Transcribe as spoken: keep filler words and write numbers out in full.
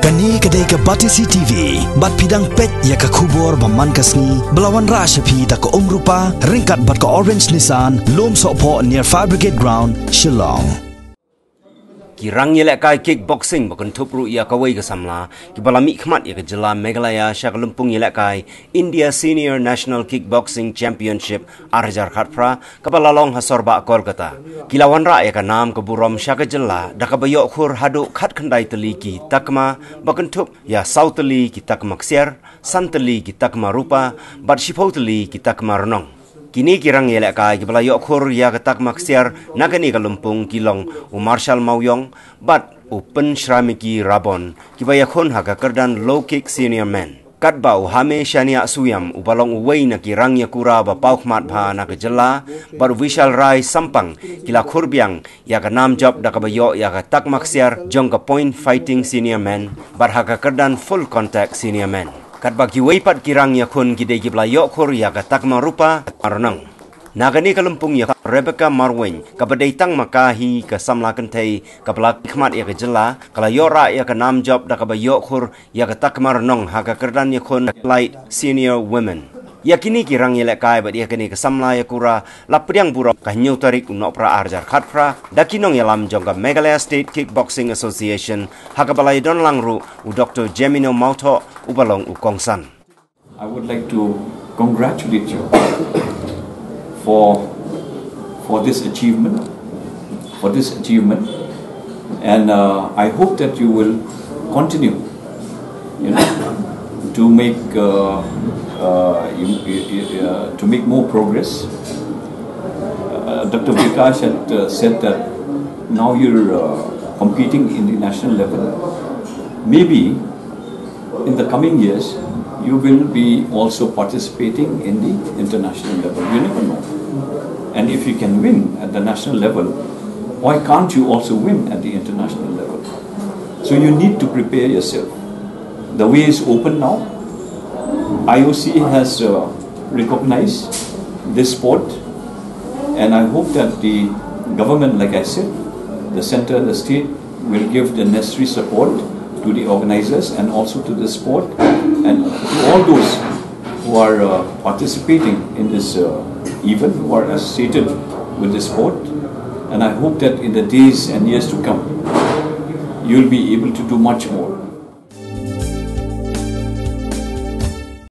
Kane ka dei ka Batesi T V, bad phi dang peit ïa ka khubor ba man ka sngi, ba la wanrah sha phi da ka Umrupa, ryngkat bad ka Orange Nissan, Lumsohphoh near Fire Brigade Ground, Shillong. Ki rang ïalehkai kickboxing ba kynthup ruh ïa kawei ka samla, kiba la mihkhmat ïa ka jylla Meghalaya sha ka lympung ïalehkai India Senior National Kickboxing Championship ar hajar khatphra, kaba la long ha Sorbah Kolkata. Ki la wanrah ïa ka nam ka burom sha ka jylla da kaba ïoh khur haduh khatkhyndai tylli ki takma, ba kynthup ïa saw tylli ki takma ksiar, san tylli ki takma rupa, bad shiphew tylli ki takma rnong. Kine ki rang ïalehkai kiba la ïoh khur ïa ka takma ksiar na kane ka lympung ki long u Marshal Mawïong bad u Pynshramiki Rabon, kiba ïakhun ha ka kyrdan Low Kick Senior Men. Katba u Hame Shaniah Suiam, uba long uwei na ki rang ïakura ba paw khmat bha na ka jylla, bad u Vishal Rai Sampang, ki la khur biang ïa ka nam jop da kaba ïoh ïa ka takma ksiar jong ka Point Fighting Senior Men, bad ha ka kyrdan Full Contact Senior Men. Katba kiwei pat ki rang ïakhun ki dei kiba la ïoh khur ïa ka takma rupa, takma rnong. Na kane ka lympung ïa ka Rebecca Marwein, kaba dei tang ma ka hi ka samla kynthei kaba la khmat ïa ka jylla, ka la ïoh rah ïa ka nam jop da kaba ïoh khur ïa ka takma rnong ha ka kyrdan ïakhun Light Senior Women. Ïa kine ki rang ïalehkai bad ïa kane ka samla ïakura la pdiang burom ka hynñiew tarik u Nohprah ar hajar khatphra da ki nongïalam jong ka Meghalaya State Kickboxing Association, ha kaba la ïadon lang ruh u Doktor Jemino Mawthoh, uba long u kongsan. I would like to congratulate you for, for this achievement, for this achievement, and, uh, I hope that you will continue, you know, to make, uh, uh, you, you, you, uh, to make more progress. Uh, Doctor Vikash had, uh, said that now you're, uh, competing in the national level. Maybe in the coming years, you will be also participating in the international level. You never know. And if you can win at the national level, why can't you also win at the international level? So you need to prepare yourself. The way is open now. I O C has, uh, recognized this sport, and I hope that the government, like I said, the center, the state, will give the necessary support to the organizers and also to the sport and to all those who are, uh, participating in this, uh, event, who are associated with the sport. And I hope that in the days and years to come, you'll be able to do much more.